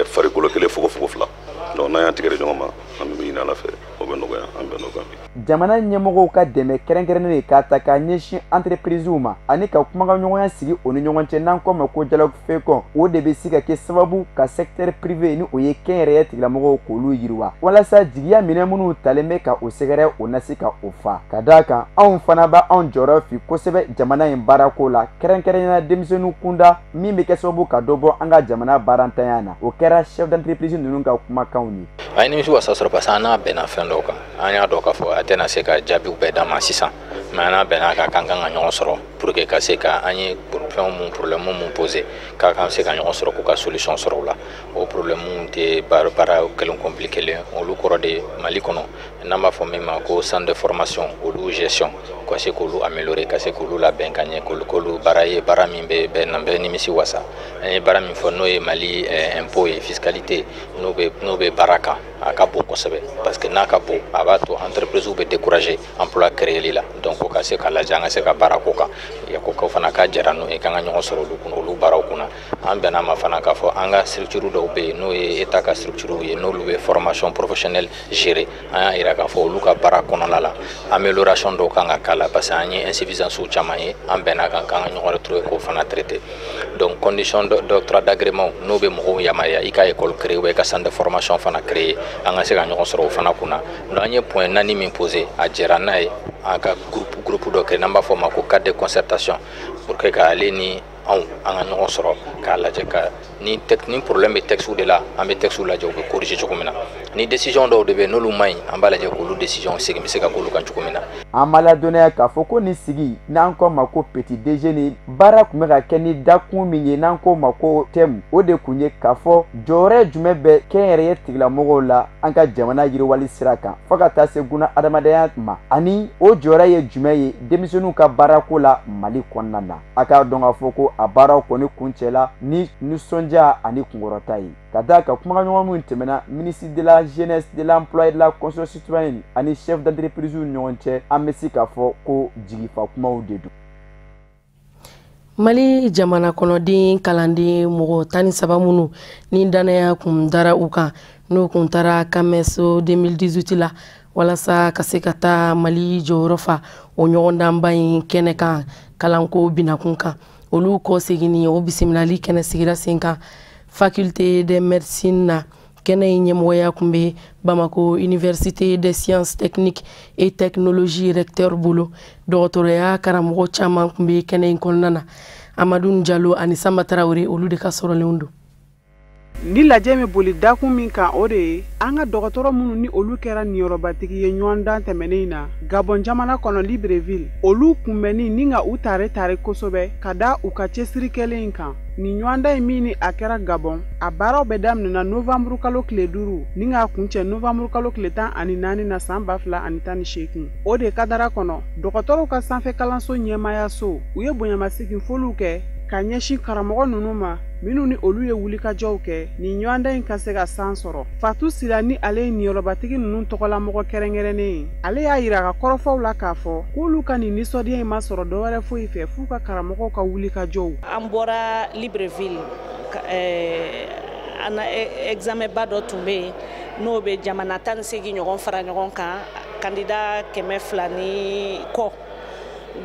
farikolo kelen, fogofogo fila. Donc n'an y'an tigɛ di ɲɔgɔn ma, an bɛ min ɲini Ala fɛ, o bɛ nɔgɔya. An bɛn n'o kan bi. Jamana ɲɛmɔgɔw ka dɛmɛ kɛrɛnkɛrɛnnen de k'a ta k'a ɲɛsin entreprisew ma ani ka kumakanɲɔgɔnya sigi o ni ɲɔgɔn cɛ, n'an ko ma ko dialogue fécond, o de bɛ se ka kɛ sababu ka secteur privé, ni o ye kɛnyɛrɛye tigilamɔgɔw, k'olu yiriwa, walasa jigiya minɛ minnu talen bɛ ka o sɛgɛrɛ, o na se ka o fa. Ka d'a kan, anw fana b'anw jɔyɔrɔ fi kosɛbɛ jamana in baarako la, kɛrɛnkɛrɛnnenya denmisɛnninw kunda, min bɛ kɛ sababu ka dɔ bɔ an ka jamana baarantanya na. O kɛra chef d'entreprise ninnu ka kumakanw ye. An ye nimisi wasa sɔrɔ parce que an n'a bɛnna fɛn dɔw kan. An y'a dɔn k'a fɔ a tɛna se ka jaabiw bɛɛ d'an ma sisan, mais an n'a bɛnna kan k'an kan ka ɲɔgɔn sɔrɔ pour que ka se ka an ye fɛn mun, problème mun posé, k'a kan se ka ɲɔgɔn sɔrɔ k'u ka solution sɔrɔ o la. O problème tɛ baara kelen compliqué len, olu kɔrɔ de Mali kɔnɔ, n'an b'a fɔ min ma ko centre de formation, olu gestion, ka se k'olu améliorer, ka se k'olu labɛn ka ɲɛ, k'olu baara ye baara min bɛ bɛn na bɛɛ nimisi wasa. An ye baara min fɔ, n'o ye Mali impôt ye, fiscalité, n'o bɛ baara kan, a ka bon kosɛbɛ, parce que n'a ka bon, a b'a to entreprise bɛ décourager emploi créer la. Donc o ka se ka lajɛ, an ka se ka baara ko kan ko ko fana ka jɛra n'o ye, k'an ka ɲɔgɔn sɔrɔ olu kunna, olu baaraw kunna. An bɛnna ma fana k'a fɔ an ka structure dɔw bɛ yen, n'o ye État ka structure ye, n'olu bɛ formation professionnelle gérer, an y'a yira k'a fɔ olu ka baara kɔnɔna la, amélioration dɔw kan ka k'a la, parce que an ye insuffisance caman ye. An bɛnna kan k'an ka ɲɔgɔn retrouver k'o fana traiter. Donc condition d'octroi d'agrément, n'o bɛ mɔgɔw yamaruya i ka école créer ou i ka centre de formation fana créer, an ka se ka ɲɔgɔn sɔrɔ o fana kunna. Donc an ye point naani min posé, a jɛra n'a ye. An ka groupe dɔ créer, n'an b'a fɔ o ma ko cadre de concertation, pour que k'ale ni anw an ka ɲɔgɔn sɔrɔ k'a lajɛ ka ni problème bɛ texte de la, an bɛ texte lajɛ, u bɛ corriger cogo min na. Ni décision dɔw de bɛ yen n'olu man ɲi, an b'a lajɛ k'olu décision segin bɛ se ka k'olu kan cogo min na. An ma ladɔnniya k'a fɔ ko nin sigi, n'an ko ma ko petit déjeuner, baara tun bɛ ka kɛ ni dakun min ye, n'an ko ma ko thème, o de tun ye k'a fɔ jɔyɔrɔ jumɛn bɛ kɛnyɛrɛye tigilamɔgɔw la an ka jamana yiriwali sira kan, fo ka taa se guna adamadenya ma, ani o jɔyɔrɔ ye jumɛn ye denmisɛnninw ka baarako la Mali kɔnɔna na. A k'a dɔn k'a fɔ ko a baaraw kɔni kuncɛla ni nisɔndiya ani kunkɔrɔta ye, ka d'a kan kumakanɲɔgɔn minnu tɛmɛna ministre de la Jeunesse, de l'Emploi et de la Construction citoyenne ani chef d'entreprise ni ɲɔgɔn cɛ, an bɛ se k'a fɔ ko jigifa kumaw de don. Mali jamana kɔnɔden kalanden mɔgɔ 13 minnu ni danaya kun dara u kan, n'u kun taara CAMES 2018 la walasa ka se ka taa Mali jɔyɔrɔ fa o ɲɔgɔndanba in kɛnɛ kan kalanko binakun kan, olu kɔ seginni, o bisimilali kɛnɛ sigira sen kan faculté de médecine na. Kɛnɛ in ɲɛmɔgɔya tun bɛ Bamako Université des sciences techniques et technologie recteur bolo. Dɔgɔtɔrɔya karamɔgɔ caman tun bɛ kɛnɛ in kɔnɔna na. Amadu Jalo ani Sanba Tarawele, olu de ka sɔrɔlenw don. Ni lajɛ bɛ boli dakun min kan, o de ye an ka dɔgɔtɔrɔ minnu ni olu kɛra niyɔrɔbatigi ye ɲɔgɔndan tɛmɛnen in na Gabɔn jamana kɔnɔ, Libreville, olu kunbɛnni ni ka u tare tare kosɛbɛ ka da u ka cɛsiri kɛlen in kan. Nin ɲɔgɔndan in min ni a kɛra Gabɔn, a baaraw bɛ daminɛna novanburu kalo tile 5 ni k'a kuncɛ novanburu kalo tile 14 na san 2018. O de kadara kɔnɔ, dɔgɔtɔrɔw ka sanfɛ kalanso ɲɛmaayaso, u ye bonyamasegin foliw kɛ ka ɲɛsin karamɔgɔ ninnu ma, minnu ni olu ye wulikajɔw kɛ nin ɲɔgɔndan in ka se ka san sɔrɔ. Fatu Sila, ni ale ye niyɔrɔbatigi ninnu tɔgɔlamɔgɔ kɛrɛnkɛrɛnnen ye, ale y'a yira a ka kɔrɔfɔw la k'a fɔ k'olu ka nin nisɔndiya in ma sɔrɔ dɔwɛrɛ foyi fɛ f'u ka karamɔgɔw ka wulikajɔw. An bɔra Libreville, an examen ba dɔ tun bɛ yen, n'o bɛ jamana 18 ɲɔgɔn fara ɲɔgɔn kan, candidat 200 ni kɔ.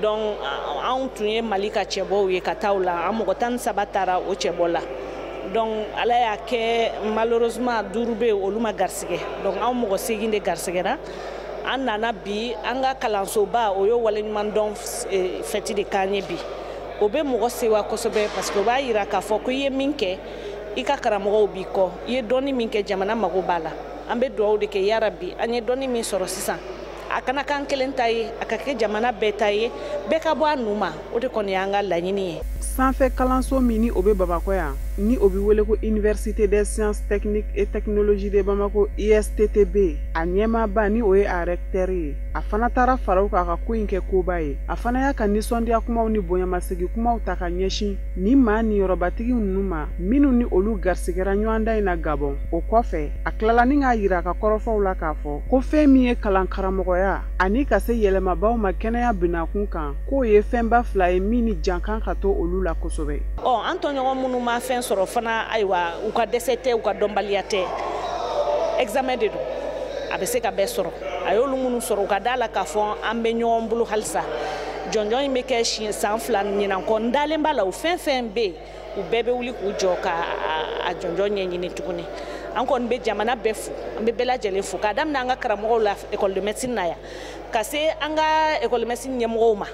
Donc anw tun ye Mali ka cɛbɔw ye ka taa o la. An mɔgɔ 13 taara o cɛbɔ la. Donc Ala y'a kɛ, malheureusement, duuru bɛ yen, olu ma garisɛgɛ. Donc anw mɔgɔ seegin de garisɛgɛra. An nana bi, an ka kalansoba, o ye waleɲumandɔn fɛti de k'an ye bi. O bɛ mɔgɔ sewa kosɛbɛ, parce que o b'a yira k'a fɔ ko i ye min kɛ, i ka karamɔgɔw b'i kɔ, i ye dɔnni min kɛ, jamana mago b'a la. An bɛ dugawu de kɛ, yarabi, an ye dɔnni min sɔrɔ sisan, a kana k'an kelen ta ye, a ka kɛ jamana bɛɛ ta ye, bɛɛ ka bɔ a nu ma. O de kɔni y'an ka laɲini ye. Sanfɛ kalanso min ni o bɛ Bamakɔ yan, ni o bɛ wele ko Université des sciences techniques et technologies de Bamako ISTTB, a ɲɛmaaba ni o ye a recteur ye, a fana taara fara o kan ka ko in kɛ koba ye. A fana y'a ka nisɔndiya kumaw ni bonyamasegin kumaw ta ka ɲɛsin ni maa niyɔrɔbatigi ninnu ma, minnu ni olu garisigɛra ɲɔgɔndan in na Gabɔn. O kɔfɛ, a tilala ni k'a yira a ka kɔrɔfɔw la k'a fɔ ko fɛn min ye kalan karamɔgɔya ani ka se yɛlɛmabaw ma kɛnɛya binakun kan, k'o ye fɛnba fila ye min ni jan kan ka to olu la kosɛbɛ. Ɔ an tɔɲɔgɔn minnu ma fɛn sɔrɔ fana, ayiwa, u ka dɛsɛ tɛ, u ka dɔnbaliya tɛ, examen de don, a bɛ se ka bɛɛ sɔrɔ. A y'olu minnu sɔrɔ, u ka da la k'a fɔ an bɛ ɲɔgɔn bolo halisa. Jɔnjɔn in bɛ kɛ siɲɛ san 2 ɲinan kɔ, n dalen b'a la o fɛn fɛn bɛ yen, u bɛɛ bɛ wuli k'u jɔ ka a jɔnjɔn ɲɛɲini tuguni. An kɔni bɛ jamana bɛɛ fo, an bɛ bɛɛ lajɛlen fo, k'a daminɛ an ka karamɔgɔw la école de médecine na yan, ka se an ka école de médecine ɲɛmɔgɔw ma,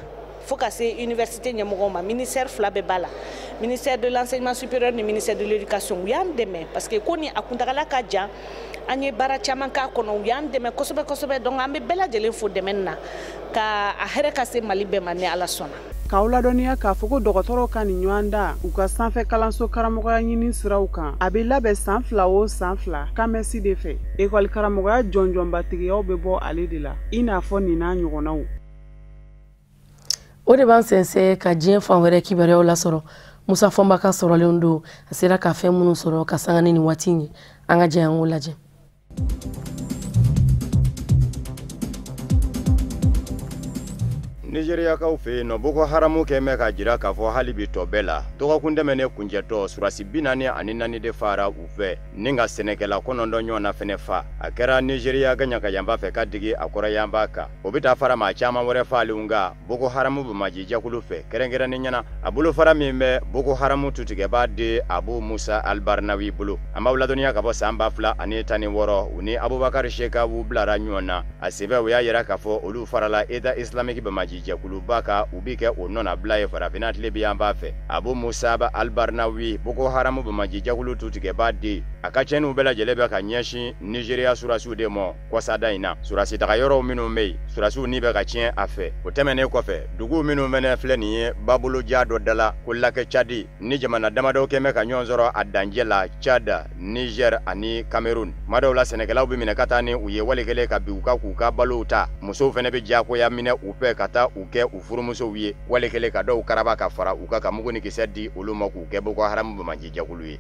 fo ka se université ɲɛmɔgɔw ma. Ministère 2 bɛɛ b'a la, ministère de l'enseignement supérieur ni ministère de l'éducation. U y'an dɛmɛ parce que ko ni a kuntagala ka jan, an ye baara caman k'a kɔnɔ, u y'an dɛmɛ kosɛbɛ kosɛbɛ. Donc an bɛ bɛɛ lajɛlen fo dɛmɛ na, ka a hɛrɛ ka se Mali bɛɛ ma ni Ala sɔnna. K'aw ladɔnniya k'a fɔ ko dɔgɔtɔrɔw ka nin ɲɔgɔn da u ka sanfɛ kalanso karamɔgɔya ɲini siraw kan, a bɛ labɛn san 2 o san 2 CAMES de fɛ. Ekɔli karamɔgɔya jɔnjɔnbatigiyaw bɛ bɔ ale de la, i n'a fɔ nin n'a ɲɔgɔnnaw. O de b'an sɛnsɛn ka diɲɛ fan wɛrɛ kibaruyaw lasɔrɔ. Musa Fɔnba ka sɔrɔlenw don, a sera ka fɛn minnu sɔrɔ ka sanga ni nin waati in ye, an ka jɛ an k'o lajɛ. Nigériyakaw fɛ yen nɔ, Boko Haramu kɛ mɛ k'a jira k'a fɔ hali bi tɔ bɛɛ la. Dɔgɔkun tɛmɛnen kuncɛtɔ, surasi 44 de fara u fɛ ni ka sɛnɛkɛla 9 ɲɔgɔn na fɛnɛ fa. A kɛra Nigériya gaɲagayanba fɛ ka digi a kɔrɔyanba kan. O bɛ taa fara maa caman wɛrɛ falenw kan Boko Haramu bamaji jɛkulu fɛ, kɛrɛnkɛrɛnnen ɲɛna a bolofara min bɛ Boko Haramu tutigɛbaa de Abu Musa Albarnawi bolo. An b'aw ladɔnniya ka bɔ san 2016, u ni Abubakar Shekau bilara ɲɔgɔn na. A senfɛ, u y'a yira k'a fɔ olu farala État islamique bamaji jɛkuluba kan, u bi kɛ o nɔnabila ye farafinna tilebinyanfan fɛ. Abu Musab Albarnawi, Boko Haramu bamaji jɛkulu tutigɛbaa de, a ka tiɲɛniw bɛɛ lajɛlen bɛ ka ɲɛsin Nigériya surasiw de ma kɔsada in na. Surasi tagayɔrɔw minnu bɛ yen, surasiw ni bɛ ka tiɲɛ a fɛ. O tɛmɛnen kɔfɛ, dugu minnu fɛnɛ filɛ nin ye baboloja dɔ da la ko Lac Tchad, ni jamana damadɔw kɛn bɛ ka ɲɔgɔn sɔrɔ a dancɛ la, Tchad, Niger ani Cameroun. Tuma dɔw la, sɛnɛkɛlaw bɛ minɛ ka taa ni u ye wali kelen ka bin u kan k'u ka balow ta. Musow fɛnɛ bɛ diyagoya minɛ u fɛ ka taa u kɛ u furumusow ye, wali kelen ka dɔw karaba ka fara u kan ka mugu ni kisɛ di olu ma k'u kɛ Boko Haram bamaji jɛkulu ye.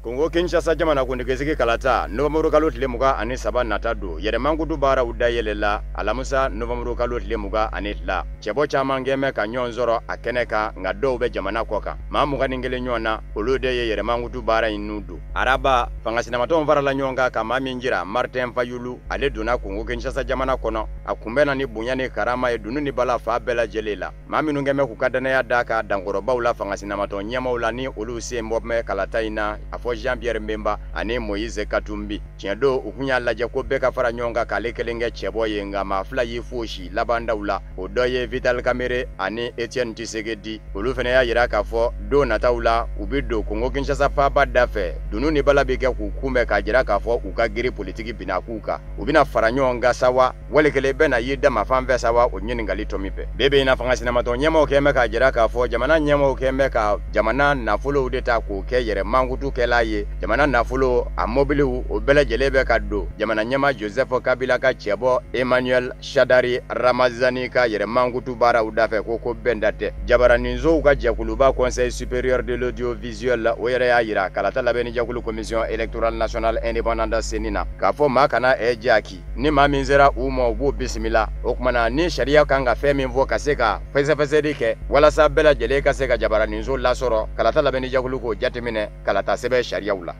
Kongo Kinshasa jamanakuntigisigi kalata novembre kalo tile 23 nata don, yɛrɛmankutu baaraw dayɛlɛla alamisa novembre kalo tile 22. Cɛbɔ caman kɛn bɛ ka ɲɔgɔn sɔrɔ a kɛnɛ kan, nka dɔw bɛ jamana kɔ kan. Maa 21 ɲɔgɔn na, olu de ye yɛrɛmankutu baara in nu don. Araba, fanga sinamatɔnw farala ɲɔgɔn kan ka maa min jira, Martin Fayulu, ale donna Kongo Kinshasa jamana kɔnɔ. A kunbɛnna ni bonya ni karama ye dunun ni bala fa bɛɛ lajɛlen la. Maa minnu kɛn bɛ k'u ka danaya d'a kan dankɔrɔbaw la, fanga sinamatɔn ɲɛmaaw la, ni olu sen bɔ bɛ kalata in na, a fɔ Jean-Pierre Mbemba ani Moïse Katumbi. Tiɲɛ don, u kun y'a lajɛ ko bɛɛ ka fara ɲɔgɔn kan k'ale kelen kɛ cɛbɔ ye, nka maa 2 y'i fosi labandaw la. O dɔ ye Vital Kamerhe ani Etienne Tshisekedi. Olu fana y'a yira k'a fɔ don nataw la, u bɛ don Kongo Kinshasa faaba da fɛ. Dunun ni bala bɛ kɛ k'u kunbɛn k'a jira k'a fɔ u ka girin politiki binakun kan. U bɛna fara ɲɔgɔn kan sa wa, wali kelen bɛɛ na y'i dama fan fɛ sa wa, o ɲininkali tɔ min bɛɛ. Bi bi in na, fanga sinamatɔn ɲɛmaaw kɛn bɛ k'a jira k'a fɔ jamana ɲɛmaaw kɛn bɛ ka jamana nafolow de ta k'o kɛ yɛrɛ mankutu kɛla ye. Jamana nafolo, a mobiliw, o bɛɛ lajɛlen bɛ ka don jamana ɲɛmaa Joseph Kabila ka cɛbɔ Emmanuel Shadari Ramazani ka yɛrɛ mankutu baaraw dafɛ, ko bɛnda tɛ. Jabaraninsow ka jɛkuluba Conseil supérieur de l'audiovisuel, o yɛrɛ y'a yira kalata labɛnni jɛkulu Commission électorale nationale indépendante CENI na k'a fɔ maa kana ɛ jaki ni maa min sera u ma, u b'u bisimila. O kumana, ni sariya kan ka fɛn min fɔ ka se ka fɛsɛfɛsɛli kɛ walasa bɛɛ lajɛlen ka se ka jabaraninso lasɔrɔ, kalata labɛnni jɛkulu k'o jateminɛ kalata sɛbɛn sariyaw la.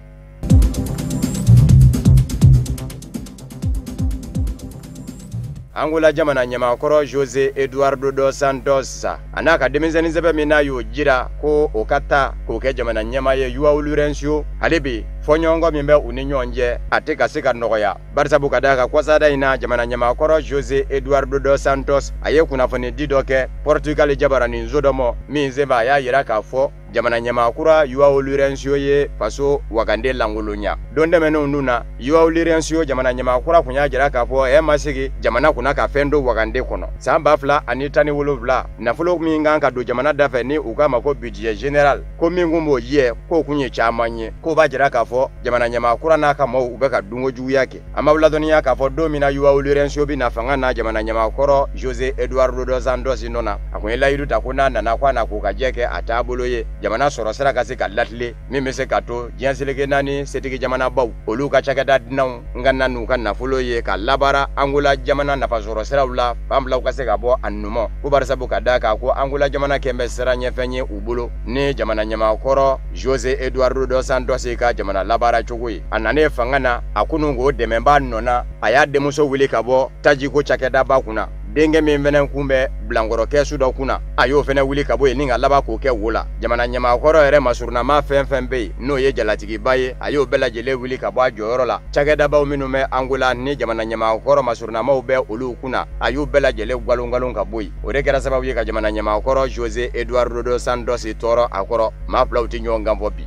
Angola jamana ɲɛmaakɔrɔ Jose Eduardo dos Santos, a n'a ka denmisɛnnin sɛbɛn min n'a y'o jira ko o ka taa k'o kɛ jamana ɲɛmaa ye, Joao Lourenço, ale bi Fɔɲɔgɔnkɔ min bɛ u ni ɲɔgɔn cɛ a tɛ ka se ka nɔgɔya barisabu ka d'a kan kɔsada in na jamana ɲɛmaakɔrɔ Jose Eduardo dos Santos a ye kunnafoni di dɔ kɛ Portugal jabaraninso dɔ ma min senfɛ a y'a yira k'a fɔ jamana ɲɛmaakura João Lourenço ye faso wagande lankolonya don tɛmɛnenw dun na João Lourenço jamana ɲɛmaakura kun y'a jira k'a fɔ ma sigi jamana kunna ka fɛn don wagande kɔnɔ san 2017 nafolo min kan ka don jamana dafɛ ni u k'a ma ko budget général ko min kun b'o jɛ k'o kun ye caman ye k'o b'a jira k'a fɔ jamana ɲɛmaakura n'a ka maaw u bɛ ka dunko juguya kɛ an b'aw ladɔnniya k'a fɔ don min na João Lourenço bɛ na fanga na jamana ɲɛmaakɔrɔ Jose Eduardo dos Santos nɔ na a kun ye layidu ta ko n'a nana ko a na k'o ka jɛ kɛ a taabolo ye jamana sɔrɔ sira ka se ka latile min bɛ se ka to diɲɛ seleke naani setigi jamanabaw olu ka cakɛda dunanw ka na n'u ka nafolo ye ka labaara Angola jamana nafasɔrɔ siraw la fan filaw ka se ka bɔ a numan ko barisabu ka d'a kan ko Angola jamana kɛn bɛ sira ɲɛfɛn ye u bolo ni jamana ɲɛmaakɔrɔ Jose Eduardo dos Santos ka jamana labaara cogo ye a nanen fanga na a kunun k'o dɛmɛbaa nɔ na a y'a denmuso wuli ka bɔ tajiko cakɛdaba kunna denkɛ min fɛnɛ kun bɛ bilankɔrɔ kɛsu dɔ kunna a y'o fɛnɛ wuli ka bɔ yen ni ka laban k'o kɛ wo la jamana ɲɛmaakɔrɔ yɛrɛ masurunama fɛn fɛn bɛ yen n'o ye jalatigiba ye a y'o bɛɛ lajɛlen wuli ka bɔ a jɔyɔrɔ la cakɛdabaw minnu bɛ Angola ni jamana ɲɛmaakɔrɔ masurunamaw bɛ olu kunna a y'u bɛɛ lajɛlen galon ka bɔ yen o de kɛra sababu ye ka jamana ɲɛmaakɔrɔ Jose Eduardo dos Santos tɔɔrɔ a kɔrɔ maa filaw tɛ ɲɔgɔn kan fɔ bi.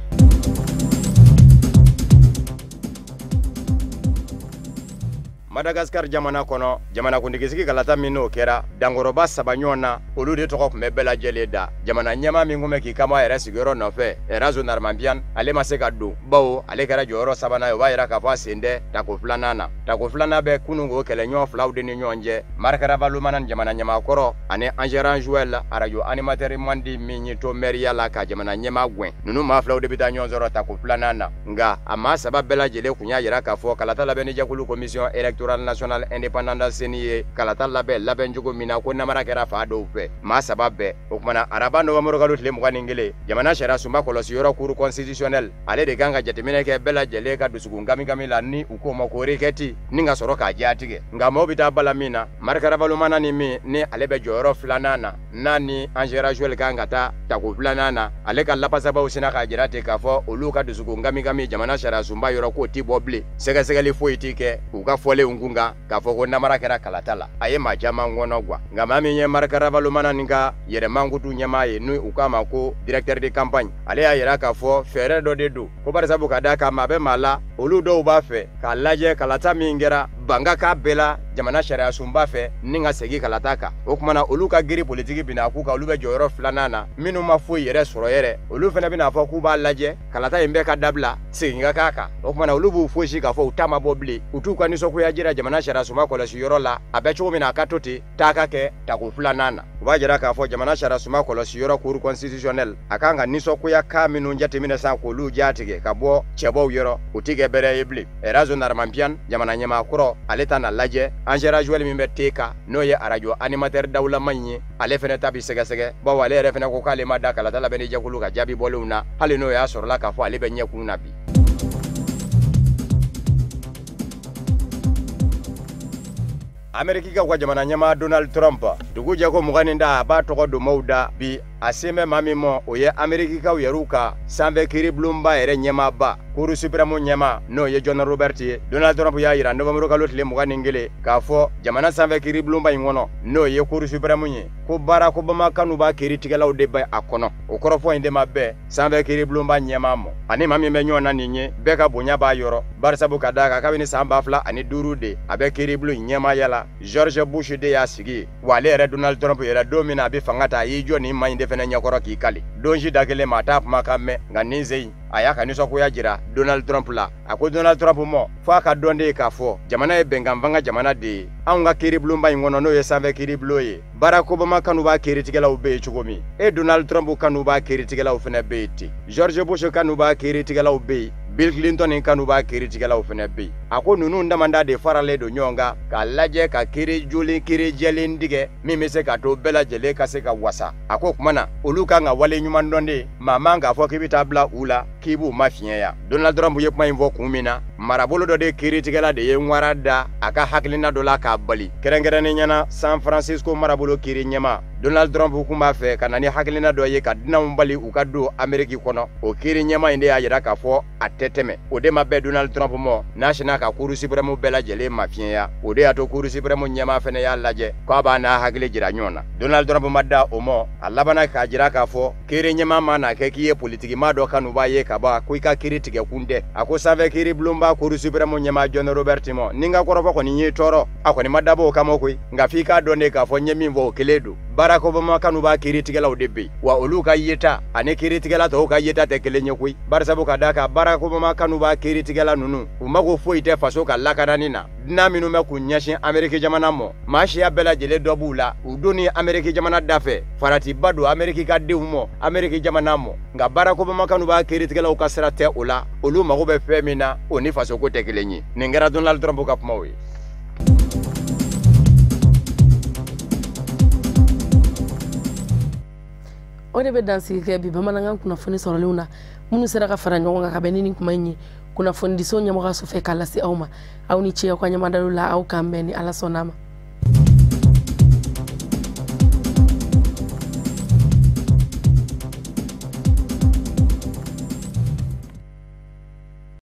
Madagascar jamana kɔnɔ jamanakuntigisigi kalata min n'o kɛra dankɔrɔba saba ɲɔgɔn na olu de tɔgɔ tun bɛ bɛɛ lajɛlen da jamana ɲɛmaa min tun bɛ k'i kama yɛrɛ sigiyɔrɔ nɔfɛ Rajaonarimampianina ale ma se ka don bawo ale kɛra jɔyɔrɔ sabanan ye o b'a yira k'a fɔ a sen tɛ tako filanan na tako filanan bɛ kunun k'o kɛlɛɲɔgɔn filaw de ni ɲɔgɔn cɛ Marc Ravalomanana jamana ɲɛmaakɔrɔ ani Andry Rajoelina arajo animateur mandi min ye to mɛriya la ka jamana ɲɛmaa gɛn ninnu maa filaw de bɛ taa ɲɔgɔn sɔrɔ tako filanan na nka a maa saba bɛɛ lajɛlen kun y'a yira k'a fɔ kalata labɛnnijɛkulu commission électorale nationale indépendante CENI ye kalata labɛn cogo min na ko namara kɛra fa dɔw fɛ maa saba bɛɛ o kumana araba novembre kalo tile 21 jamana sariya sunba kɔlɔsi yɔrɔ cour constitutionnelle ale de kan ka jateminɛ kɛ bɛɛ lajɛlen ka dusukun kamikami la ni u k'o ma ko requête ni ka sɔrɔ k'a jaatigɛ nka maaw bɛ taa bala min na Marc Ravalomanana ni min ni ale bɛ jɔyɔrɔ filanan na n'a ni Andry Rajoelina kan ka taa tako filanan na ale ka lapasabaw sina k'a jira ten k'a fɔ olu ka dusukun kamikami jamana sariya sunba yɔrɔ k'o ti bɔ bilen sɛgɛsɛgɛli foyi ti kɛ u ka fɔlenw kun kan k'a fɔ ko namara kɛra kalata la a ye maa caman kɔnɔ guwa nka maa min ye Marc Ravalomanana nin ka yɛrɛmankutu ɲɛmaa ye ni u k'a ma ko directeur de campagne ale y'a yira k'a fɔ fɛɛrɛ dɔ de don ko barisabu ka d'a kan maa bɛ maa la olu dɔw b'a fɛ k'a lajɛ kalata min kɛra banga k'a bɛɛ la jamana sariya sunba fɛ ni ka segin kalata kan o kumana olu ka giri politiki bɛna k'u kan olu bɛ jɔyɔrɔ filanan na minnu ma foyi yɛrɛ sɔrɔ yɛrɛ olu fana bɛna fɔ k'u b'a lajɛ kalata in bɛɛ ka dabila segin ka k'a kan o kumana olu b'u fosi k'a fɔ u ta ma bɔ bilen u t'u ka nisɔngoya jira jamana sariya sunba kɔlɔsi yɔrɔ la a bɛ cogo min na a ka to ten taa ka kɛ tako filanan na o b'a jira k'a fɔ jamana sariya sunba kɔlɔsi yɔrɔ cour constitutionnelle a kan ka nisɔngoya kan minnu jateminɛ san k'olu jatigɛ ka bɔ cɛbɔw yɔrɔ o ti kɛ bɛrɛ ye bilen Rajaonarimampianina jamana ɲɛmaa kɔrɔ ale ta na lajɛ Andry Rajoelina min bɛ TK n'o ye arajo animateur dawulama in ye ale fɛnɛ ta bi sɛgɛsɛgɛ bawo ale yɛrɛ fɛnɛ ko k'ale ma da kalata labɛnni jɛkulu ka jaabi bɔlenw na hali n'o y'a sɔrɔla k'a fɔ ale bɛ ɲɛkun na bi. Ameriki ka jamana ɲɛmaa Donald Trump dugu jɛ ko 20 da a b'a tɔgɔ don maaw da bi a sen bɛ maa min ma o ye Amerikikaw yɛrɛw ka sanfɛ kiiribulonba yɛrɛ ɲɛmaaba Cour suprême ɲɛmaa n'o ye John Roberts ye Donald Trump y'a yira novembre kalo tile 21 k'a fɔ jamana sanfɛ kiiribulonba in kɔnɔ n'o ye Cour suprême ye ko Barack Obama kanu b'a kiiritigɛlaw de bɛ a kɔnɔ o kɔrɔfɔ in de ma bɛn sanfɛ kiiribulonba ɲɛmaa ma ani maa min bɛ ɲɔgɔn na nin ye bɛɛ ka bonya b'a yɔrɔ barisabu ka d'a kan kabini san 2005 de a bɛ kiiribulon in ɲɛmaaya la George Bush de y'a sigi wa ale yɛrɛ Donald Trump yɛrɛ don min na a bɛ fanga ta a y'i jɔ nin maa in de fɛnɛ ɲɛkɔrɔ k'i kali don si da kelen ma a t'a kumakan mɛn nka nin sen a y'a ka nisɔngoya jira Donald Trump la a ko Donald Trump ma fo a ka dɔn de k'a fɔ jamana ye bɛnkan fanga jamana de ye anw ka kiiribulonba in kɔnɔ n'o ye sanfɛ kiiribulon ye Barack Obama kanu b'a kiiritigɛlaw bɛ yen cogo min e Donald Trump kanu b'a kiiritigɛlaw fɛnɛ bɛ yen ten George Bush kanu b'a kiiritigɛlaw bɛ yen Bill Clinton kanu b'a kiiritigɛlaw fɛnɛ bɛ yen a ko ninnu damanda de faralen don ɲɔgɔn kan k'a lajɛ ka kiiri joli kiiri jɛlen tigɛ min bɛ se ka to bɛɛ lajɛlen ka se ka wasa a ko kuma na olu kan ka wale ɲuman dɔn de maa man k'a fɔ k'i bɛ taa bila u la k'i b'u ma fiɲɛya Donald Trump ye kuma in fɔ kun min na marabolo dɔ de kiiritigɛla de ye ŋwara da a ka hakilina dɔ la k'a bali kɛrɛnkɛrɛnnen ɲɛna San Francisco marabolo kiiri ɲɛma Donald Trump kun b'a fɛ ka na ni hakilina dɔ ye ka dunanw bali u ka don Ameriki kɔnɔ. O kiiri ɲɛmaa in de y'a jira k'a fɔ a tɛ tɛmɛ. O de ma bɛn Donald Trump ma n'a sinna ka Cour suprême bɛɛ lajɛlen mafiɲɛya. O de y'a to Cour suprême ɲɛmaa fɛnɛ y'a lajɛ k'a b'a n'a hakili jira ɲɔgɔn na. Donald Trump ma da o ma, a labanna k'a jira k'a fɔ kiiri ɲɛmaa ma n'a kɛ k'i ye politikimaa dɔ kanuba ye ka ban ko i ka kiiri tigɛ kun tɛ. A ko sanfɛ kiiri bulonba Cour suprême ɲɛmaa John Roberts ma, ni n ka kɔrɔfɔ kɔni y'i tɔɔrɔ, a kɔni ma dabɔ o kama koyi, nka f'i k'a dɔn de k'a fɔ n ye min fɔ o kelen don. Barack Obama kanuba kiiritigɛlaw de bɛ yen, wa olu ka yeta ani kiiritigɛla tɔw ka yeta tɛ kelen ye koyi. Barisabu ka d'a kan Barack Obama kanuba kiiritigɛla ninnu, u mago foyi tɛ faso ka lakanani na. Dunan minnu bɛ k'u ɲɛsin Ameriki jamana ma, maa siya bɛɛ lajɛlen dɔ b'u la, u donni Ameriki jamana da fɛ, faratiba don Ameriki ka denw ma, Ameriki jamana ma. Nka Barack Obama kanuba kiiritigɛlaw ka sira tɛ o la, olu mago bɛ fɛn min na, o ni fasoko tɛ kelen ye. Nin kɛra Donald Trump ka kumaw ye. O de bɛ dansigi kɛ bi bamanankan kunnafoni sɔrɔlenw na minnu sera ka fara ɲɔgɔn kan ka bɛn ni nin kuma in ye kunnafonidiso ɲɛmɔgɔyaso fɛ k'a lase aw ma. Aw ni ce aw ka ɲɛmadaw la, aw k'an bɛn ni Ala sɔnna a ma.